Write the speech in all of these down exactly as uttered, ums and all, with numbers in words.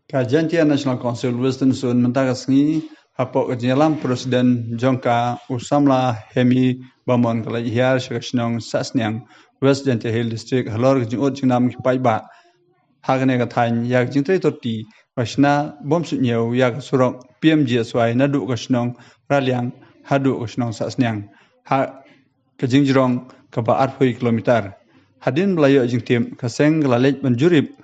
Ka Jaintia National Council Western Zone mynta ka sngi, hapoh ka jingïalam president jong ka, u samla Hemi Bamon, ka la hiar sha ka shnong Sahsniang, West Jaintia Hills District, halor ka jingud jingnam ki paidbah ha kane ka thaiñ ïa ka jingtrei torti ba shna bym suidñiew ïa ka surok P M G S Y naduh ka shnong Raliang haduh ka shnong Sahsniang, ha ka jingjrong kaba arphew kilometer. Hadien ba la ïoh jingtip, ka seng ka la leit ban jurip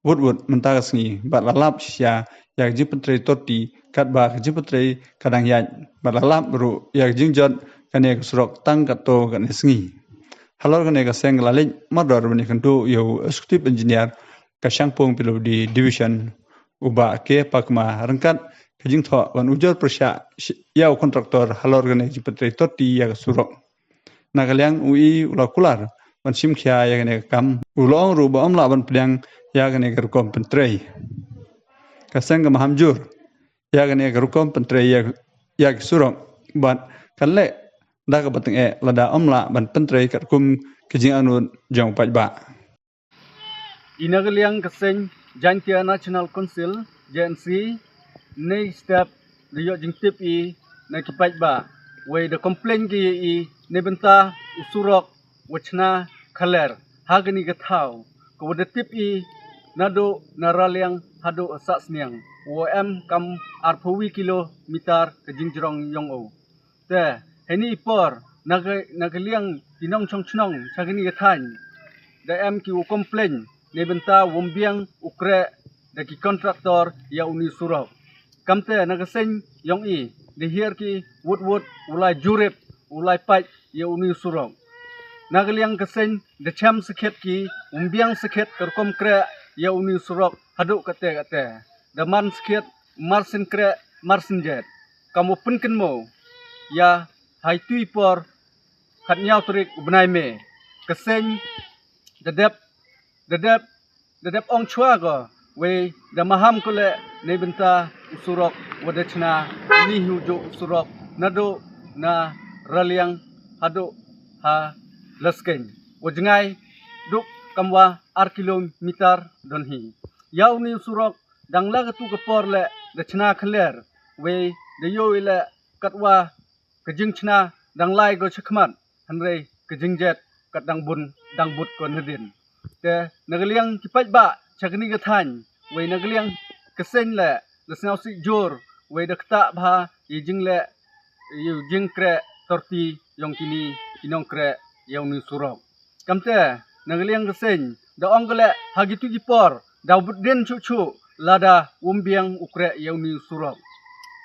wut wut mynta ka sngi bad la lap shisha ïa ka jingpyntrei torti, katba ka jingpyntrei ka dang ïaid, bad la lap ruh ïa ka jingjot kane ka surok tang katto katne sngi. Halor kane ka seng ka la leit mardor ban ïakynduh ïa u Executive Engineer ka Shangpung P W D Division, u Bah K Pakma, ryngkat ka jingthoh ban ujor pyrshah ïa u kontraktor halor kane ka jingpyntrei torti ïa ka surok. Na ka liang u i u la kular ban shim khia ïa kane ka kam, u la ong ruh ba ym lah ban pdiang ïa kane ka rukom pyntrei. Ka seng ka maham jur ïa kane ka rukom pyntrei ïa, ïa ki surok, bad kan leh da kaba tyngeh lada ym lah ban pyntrei katkum ka jingangnud jong u paidbah. I na ka liang ka seng Jaintia National Council, J N C, ne step da ïoh jingtip i na ki paidbah, wei da complain ki ïa i ne bynta u surok wa chna khaler ha kani ka thaw, ka wa da tip i naduh na Raliang haduh Sahsniang, wa em kam arphew kilometer ka jingjrong yong u. Te heni i por na ka, na ka liang ki nongchong chnong cha kani ka thaiñ da em ki u complain ne bynta wym biang u kreh da ki kontraktor ïa uni u surok. Kamte na ka seng yong i da hiar ki wut wut u lai jurip, u lai pait ïa uni u surok. Na ka liang ka seng da chem sakhiat ki, wym biang sakhiat ka rukom kreh ïa uni u surok haduh kate kate. Da man sakhiat mar sien kreh mar sien jet. Kam u pynkynmaw ïa ha itu i por khatñiaw tarik u bnai May, ka seng da dep, da dep, da dep ong chwa ko, wei da maham ko leh ne bynta u surok wa da chna ni hu ju u surok naduh na Raliang haduh ha Laskeiñ, wa jngai duk kam wa ar kilometer don hi. Ïa uni u surok dang la katu ka por leh da chna khaler, wei da ïoh i leh katwa ka jingchna dang lai ko shakhmat, hynrei ka jingjet kat dang bun, dang bud ko nadien. Te na ka liang ki paidbah cha kani ka thaiñ, wei na ka liang ka seng leh da sngewsih jur, wei da ktah bha i jingleh i jingkreh torti yong kini ki nongkreh ïa uni u surok. Kamte na ka liang ka seng da ong ka leh ha kitu ki por da bud dien chuh chuh lada wym biang u kreh ïa uni u surok.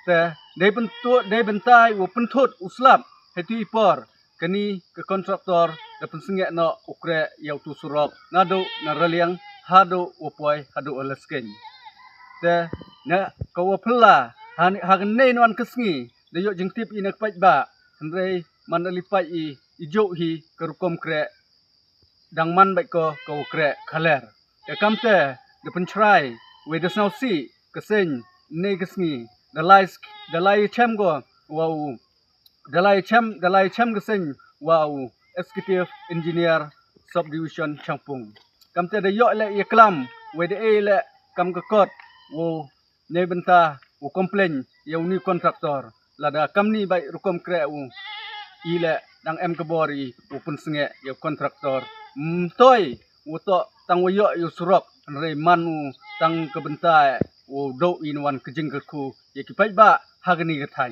Te dei pyntu, dei bynta u pynthut u slap ha itu i por kani ka kontraktor da pynsngewnoh u kreh ïa utu u surok naduh na Raliang haduh wa poi haduh Laskeiñ. Te na ka wa phylla ha, ha kane nwan ka sngi da ïoh jingtip i na ka paidbah, hynrei man da li pait i, i ju hi ka rukom kreh dang man bait ko ka wa kreh khaler. Te kamte da pynchrai, wei da sngewsih ka seng ne ka sngi da lai, da lai chem ko wa u, da lai chem, da lai chem ka seng wa u Executive Engineer Subdivision Shangpung. Kamte da ïoh leh ïa klam, wei da ei leh kam ka kot wa ne bynta u complain ïa uni u kontraktor. Lada kamni bait rukom kreh u, i leh dang em ka bor i u pynsngew ïa u kontraktor. Mtoi u toh tang wa ïoh ïa u surok, hynrei man u tang ka bynta u duh i na wan ka jingkyrkhu ïa ki paidbah ha kani ka thaiñ.